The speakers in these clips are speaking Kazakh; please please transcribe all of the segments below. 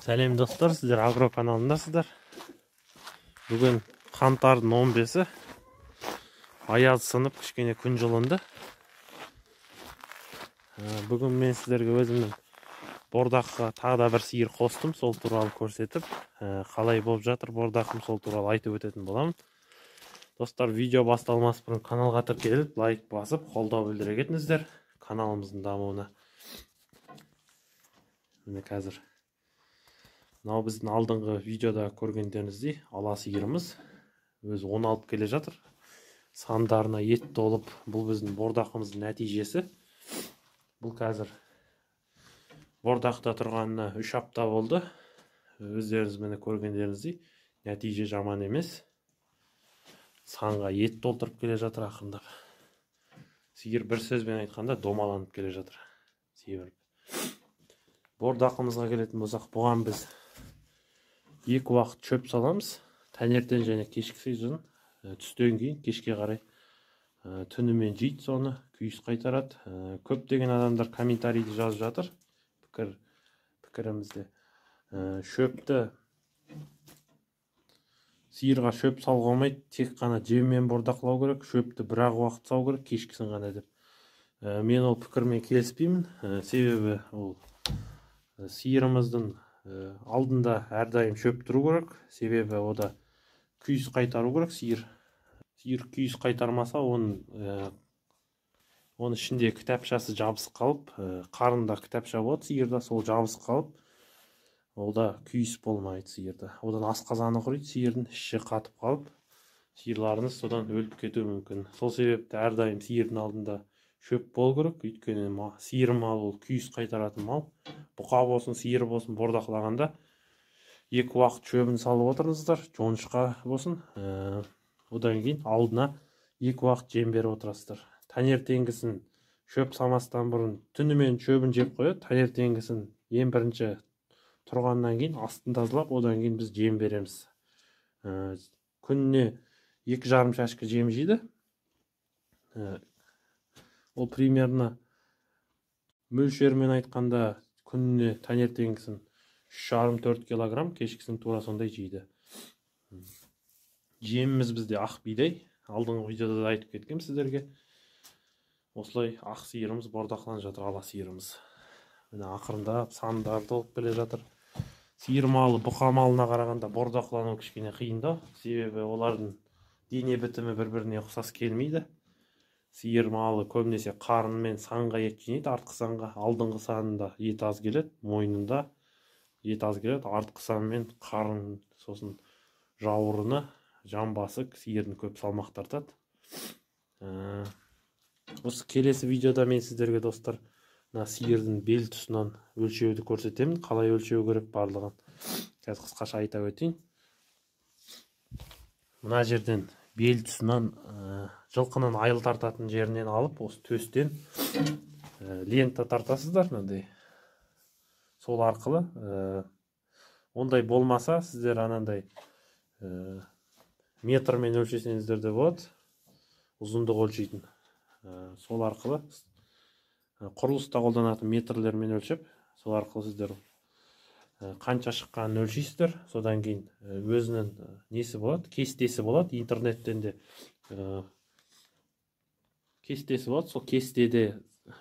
Сәлем достар, сіздер Агро каналындасыздар. Бүгін қаңтардың 15-і. Аяз сынып, кішкене күн жылынды. Бүгін мен сіздерге өзімнің бордаққа тағы да бір сиыр қостым, сол туралы көрсетіп, қалай болып жатыр бордақым, сол туралы айтып өтетін боламын. Достар, видео басталмас бұрын каналға тіркеліп, лайк басып, қолдау білдіре кетіңіздер каналымыздың дамуына. Міне қазір мынау біздің алдыңғы видеода көргендеріңіздей ала сиырымыз өзі 16 келе жатыр. Сандарына ет толып, бұл біздің бордақымыздың нәтижесі. Бұл қазір бордақта тұрғанына 3 апта болды. Өздеріңіз міне көргендеріңіздей нәтиже жаман емес. Санға ет толтырып келе жатыр ақырындап. Сиыр бір сөзбен айтқанда домаланып келе жатыр. Семіріп. Бордақымызға келетін болсақ, бұған біз екі уақыт шөп саламыз. Таңертең және кешкісін, түстен кейін кешке қарай түнімен жейді, соны күйіс қайтарады. Көптеген адамдар комментарийді жазып жатыр. Пікірімізде. Шөпті сиырға шөп салуға болмайды, тек қана жеммен бордақлау керек, шөпті бір-ақ уақыт салу керек, кешкісін ғана деп. Мен ол пікірмен келіспеймін. Себебі ол сиырымыздың алдында әрдайым шөп тұру керек, себебі ода күйіс қайтару керек. Сиыр күйіс қайтармаса, оның ішінде кітапшасы жабысып қалып, қарында кітапша болады сиырда, сол жабысып қалып, ол да күйіс болмайды сиырда. Одан асқазаны құриды, сиырдың іші қатып қалып, сиырларыңыз содан өліп кетуі мүмкін. Сол себепті әрдайым сиырдың алдында шөп болу керек, өйткені сиыр мал ол күйіс қайтаратын мал. Бұқа болсын, сиыр болсын, бордақлағанда екі уақыт шөбін салып отырыңыздар, жоңышқа болсын. Одан кейін алдына екі уақыт жем беріп отырасыздар. Таңертеңгісін шөп салмастан бұрын түнімен шөбін жеп қояды. Таңертеңгісін ең бірінші тұрғаннан кейін астын тазалап, одан кейін біз жем береміз. Күніне 2,5 шашка жем жейді. Ол примерно мөлшермен айтқанда күніне таңертеңгісін 3,5-4 килограмм, кешкісін тура сондай жейді. Жеміміз бізде ақ бидай. Алдыңғы видеода да айтып кеткем сіздерге. Осылай ақ сиырымыз бордақланып жатыр, ала сиырымыз. Міне ақырындап сандары толып келе жатыр. Сиыр малы бұқа малына қарағанда бордақлану кішкене қиындау, себебі олардың дене бітімі бір-біріне ұқсас келмейді. Сиыр малы көбінесе қарын мен санға ет жинайды, артқы санға. Алдыңғы санында ет аз келеді, мойнында ет аз келеді, артқы сан мен қарын, сосын жауырыны, жамбасы сиырдың көп салмақ тартады. Осы келесі видеода мен сіздерге, достар, мына сиырдың бел тұсынан өлшеуді көрсетемін, қалай өлшеу керек барлығын. Қазір қысқаша айта өтейін. Мына жерден бел тұсынан жылқының айыл тартатын жерінен алып, осы төстен лента тартасыздар мынандай. Сол арқылы, ондай болмаса, сіздер анандай метрмен өлшесеңіздер де болады, ұзындық өлшейтін. Сол арқылы құрылыста қолданатын метрлермен өлшеп, сол арқылы сіздер қанша шыққанын өлшейсіздер. Содан кейін өзінің несі болады, кестесі болады, интернеттен де кестесі болады. Сол кестеде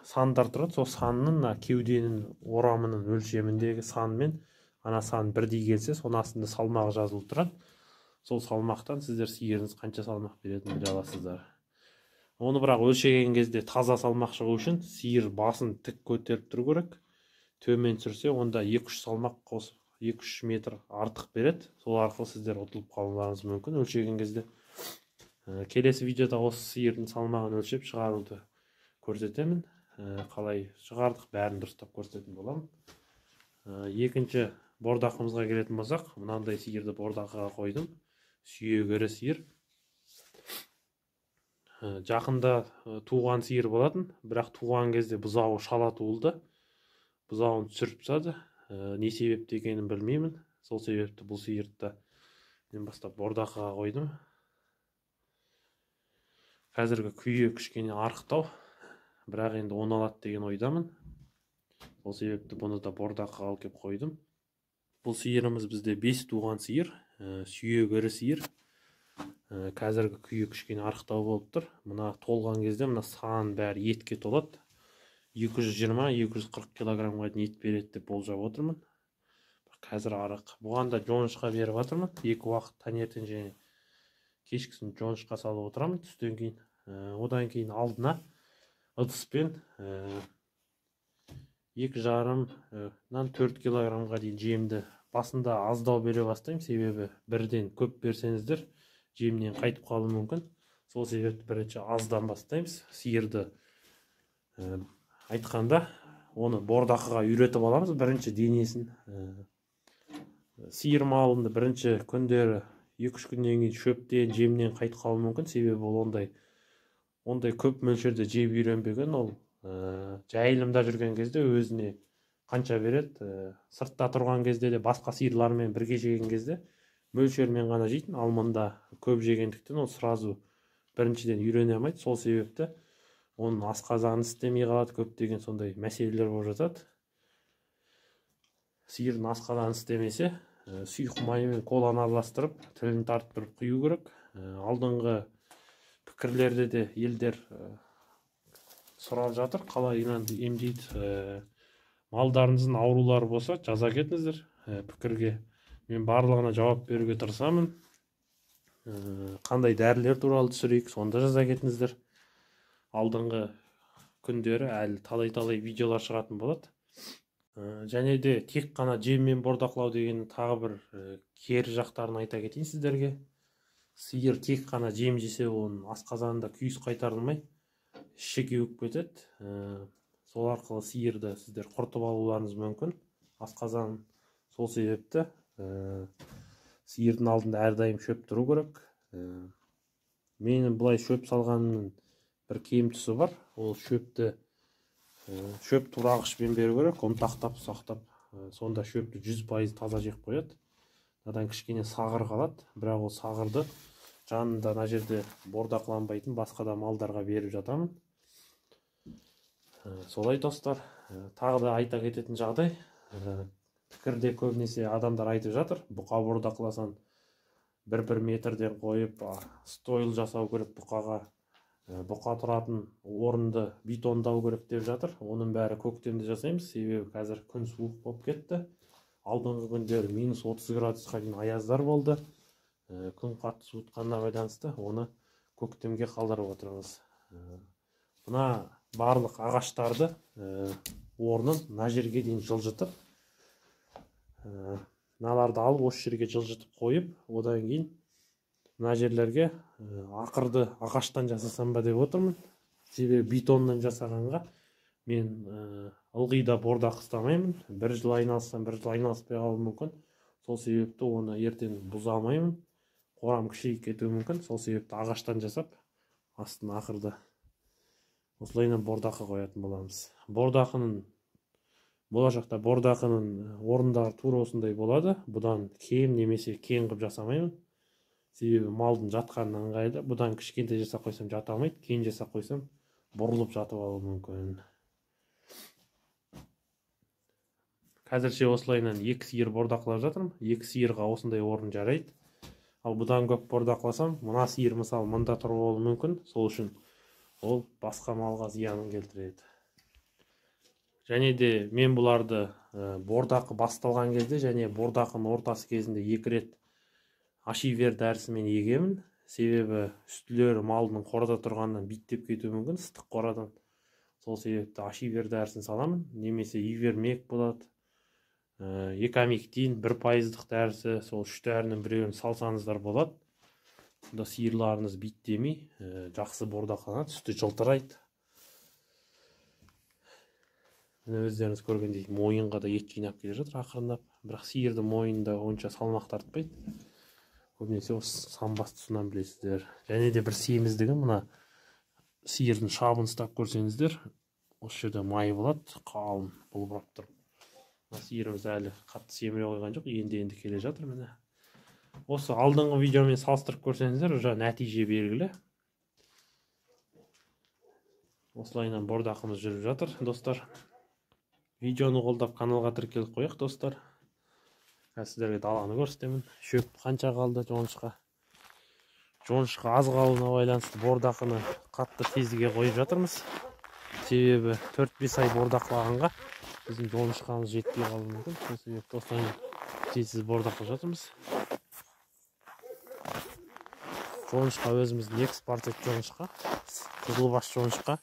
сандар тұрады, сол санның кеуденің орамының өлшеміндегі санмен ана сан бірдей келсе, соның астында салмағы жазылып тұрады. Сол салмақтан сіздер сиырыңыз қанша салмақ беретінін біле аласыздар. Оны бірақ өлшеген кезде таза салмақ шығу үшін сиыр басын тік көтеріп тұру керек. Төмен түсірсе, онда 2-3 салмақ қосып, 2-3 метр артық береді. Сол арқылы сіздер ұтылып қалуларыңыз мүмкін өлшеген кезде. Келесі видеода осы сиырдың салмағын өлшеп шығаруды көрсетемін. Қалай шығардық, бәрін дұрыстап көрсететін боламын. Екінші бордақымызға келетін болсақ, мынандай сиырды бордақыға қойдым. Сүйегі ірі сиыр. Жақында туған сиыр болатын, бірақ туған кезде бұзауы шала туылды. Бұзауын түсіріп тастады. Не себепті екенін білмеймін. Сол себепті бұл сиырды да мен бастап бордақыға қойдым. Қазіргі күйі кішкене арықтау, бірақ енді оны алады деген ойдамын. Сол себепті бұны да бордақыға алып келіп қойдым. Бұл сиырымыз бізде 5 туған сиыр, сүйегі ірі сиыр. Қазіргі күйі кішкене арықтау болып тұр. Мына толған кезде мына сан бәрі етке толады. 220-240 килограммға дейін ет береді деп болжап отырмын. Қазір арық. Бұған да жоңышқа беріп жатырмын. Екі уақыт, таңертең және кешкісін жоңышқа салып отырамын түстен кейін. Одан кейін алдына ыдыспен 2,5-нан 4 килограммға дейін жемді басында аздау бере бастаймын, себебі бірден көп берсеңіздер жемнен қайтып қалуы мүмкін. Сол себепті бірінші аздан бастаймыз. Сиырды айтқанда оны бордақыға үйретіп аламыз бірінші денесін. Сиыр малынды бірінші күндері 2-3 күннен кейін шөптен, жемнен қайтып қалуы мүмкін, себебі ол ондай көп мөлшерде жеп үйренбеген. Ол жайылымда жүрген кезде өзіне қанша береді, сыртта тұрған кезде де басқа сиырлармен бірге жеген кезде мөлшермен ғана жейтін. Ал мында көп жегендіктен ол сразу біріншіден үйрене алмайды. Сол себепті оның асқазаны істемей қалады, көптеген сондай мәселелер болып жатады. Сиырдың асқазаны істемесе, сұйық май мен коланы араластырып, тілін тарттырып құю керек. Алдыңғы пікірлерде де елдер сұрап жатыр, қалай емдейді. Малдарыңыздың аурулары болса, жаза кетіңіздер пікірге. Мен барлығына жауап беруге тырысамын. Қандай дәрілер туралы түсірейік, сонда жаза кетіңіздер. Алдыңғы күндері әлі талай-талай видеолар шығатын болады. Және де тек қана жеммен бордақылау деген тағы бір кері жақтарын айта кетейін сіздерге. Сиыр тек қана жем жесе, оның асқазанында күйіс қайтарылмай, іші кеуіп кетеді. Сол арқылы сиырды сіздер құртып алуларыңыз мүмкін асқазан. Сол себепті сиырдың алдында әрдайым шөп тұру керек. Менің былай шөп салғанымның бір кем тұсы бар. Ол шөпті шөп турағышпен беру керек, ұнтақтап, ұсақтап. Сонда шөпті 100% таза жеп қояды. Одан кішкене сағыр қалады, бірақ ол сағырды жанында мына жерде бордақыланбайтын басқа да малдарға беріп жатамын. Солай достар. Тағы да айта кететін жағдай, пікірде көбінесе адамдар айтып жатыр, бұқа бордақыласаң 1-1 метрден қойып стойл жасау керек, бұқаға бұқа тұратын орынды бетондау керек деп жатыр. Оның бәрі көктемде жасаймыз, себебі қазір күн суық болып кетті. Алдыңғы күндері -30 градусқа дейін аяздар болды. Күн қатты суытқанына байланысты оны көктемге қалдырып отырмыз. Мына барлық ағаштарды орнын мына жерге дейін жылжытып, мыналарды алып осы жерге жылжытып қойып, одан кейін мына жерлерге ақырды ағаштан жасасам ба деп отырмын. Себебі бетоннан жасағанға мен ылғи да бордақ ұстамаймын. Бір жыл айналыссам, бір жыл айналыспай қалуым мүмкін. Сол себепті оны ертең бұза алмаймын. Қорам кішірейіп кетуі мүмкін. Сол себепті ағаштан жасап, астын ақырды осылайынан бордақы қоятын боламыз. Бордақының болашақта бордақының орындары тура осындай болады. Бұдан кем немесе кең қылып жасамаймын. Себебі малдың жатқанына ыңғайлы. Бұдан кішкентай жасап қойсам жата алмайды, кең жасап қойсам бұрылып жатып алуы мүмкін. Қазірше осылайынан 2 сиыр бордақылап жатырмын. 2 сиырға осындай орын жарайды. Ал бұдан көп бордақыласам, мына сиыр мысалы мында тұрып алуы мүмкін. Сол үшін ол басқа малға зиянын келтіреді. Және де мен бұларды бордақы басталған кезде және бордақының ортасы кезінде 2 рет ашивер дәрісімен егемін. Себебі үстілері малдың қорада тұрғаннан биттеп кетуі мүмкін, ыстық қорадан. Сол себепті ашивер дәрісін саламын. Немесе ивермек болады, экамектин 1%-лық дәрісі, сол 3 дәрінің біреуін салсаңыздар болады. Сонда сиырларыңыз биттемей, жақсы бордақланады, сүті жылтырайды. Міне өздеріңіз көргендей мойынға да ет жинап келе жатыр ақырындап. Бірақ сиырдың мойнында онша салмақ тартпайды. Көбінесе осы самбас тұсынан білесіздер. Және де бір семіздігі, мына сиырдың шабын ұстап көрсеңіздер, осы жерде май болады, қалың бұлбырап тұрып. Мына сиырымыз әлі қатты семіре қойған жоқ, енді-енді келе жатыр міне. Осы алдыңғы видеомен салыстырып көрсеңіздер, уже нәтиже белгілі. Осылайынан бордақымыз жүріп жатыр, достар. Видеоны қолдап каналға тіркеліп қояйық, достар. Қазір сіздерге даланы көрсетемін. Шөп қанша қалды жоңышқа. Жоңышқа аз қалуына байланысты бордақыны қатты тездіге қойып жатырмыз. Себебі 4-5 ай бордақылағанға біздің жоңышқамыз жетпей қалуы мүмкін. Сол себепті осылай тез бордақылап жатырмыз. Жоңышқа өзіміздің экспорт жоңышқа, қызылбас жоңышқа.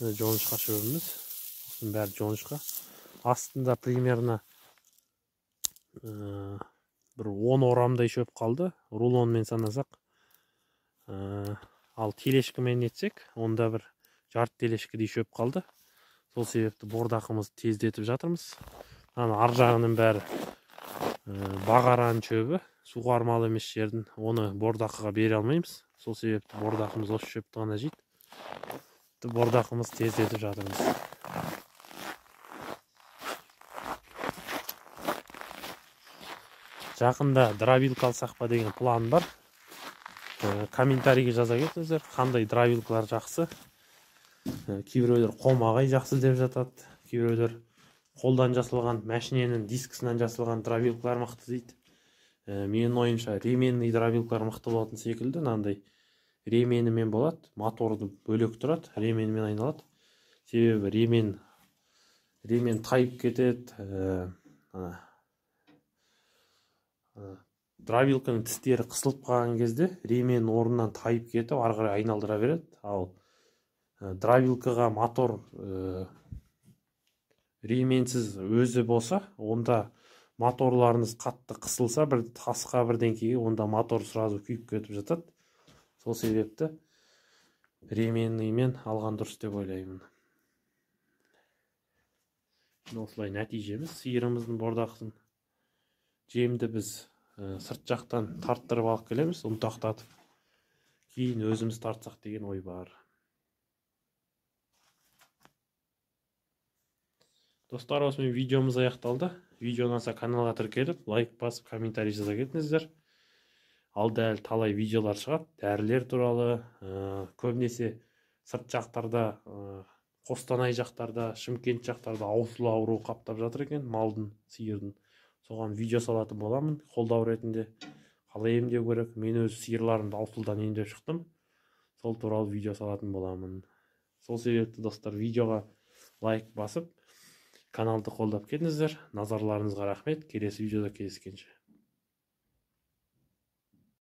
Жоңышқа шөбіміз, осының бәрі жоңышқа. Астында примерно бір 10 орамдай шөп қалды, рулонмен санасақ. Ал телешкімен етсек, онда бір жарты телешкідей шөп қалды. Сол себепті бордақымызды тездетіп жатырмыз. Ана ар жағының бәрі бағаран шөбі, суғармалы емес жердің, оны бордақыға бере алмаймыз. Сол себепті бордақымыз осы шөпті ғана жейді. Бордақымыз тездетіп жатырмыз. Жақында дробилка алсақ па деген план бар. Комментарийге жаза кетіңіздер, қандай дробилкалар жақсы. Кейбіреулер қомағай жақсы деп жатады, кейбіреулер қолдан жасалған, мәшиненің дискісінен жасалған дробилкалар мықты дейді. Менің ойымша ременный дробилкалар мықты болатын секілді. Мынандай ременімен болады, моторды бөлек тұрады, ременімен айналады. Себебі ремен тайып кетеді. Дробилканың тістері қысылып қалған кезде ремен орнынан тайып кетіп, ары қарай айналдыра береді. Ал дробилкаға мотор ременсіз өзі болса, онда моторларыңыз қатты қысылса, бір тасқа бірдеңкеге, онда мотор сразу күйіп кетіп жатады. Сол себепті ременныймен алған дұрыс деп ойлаймын. Осылай нәтижеміз сиырымыздың бордақысын. Жемді біз сырт жақтан тарттырып алып келеміз, ұнтақтатып. Кейін өзіміз тартсақ деген ой бар. Достар, осымен видеомыз аяқталды. Видео ұнаса каналға тіркеліп, лайк басып, комментарий жаза кетіңіздер. Алда әлі талай видеолар шығады, дәрілер туралы, көбінесе сырт жақтарда, Қостанай жақтарда, Шымкент жақтарда аусыл ауруы қаптап жатыр екен, малдың, сиырдың. Соған видео салатын боламын, қолдау ретінде. Қалай емдеу керек? Мен өз сиырларымды аусылдан емдеп шықтым. Сол туралы видео салатын боламын. Сол себепті, достар, видеоға лайк басып, каналды қолдап кетіңіздер. Назарларыңызға рахмет. Келесі видеода кездескенше.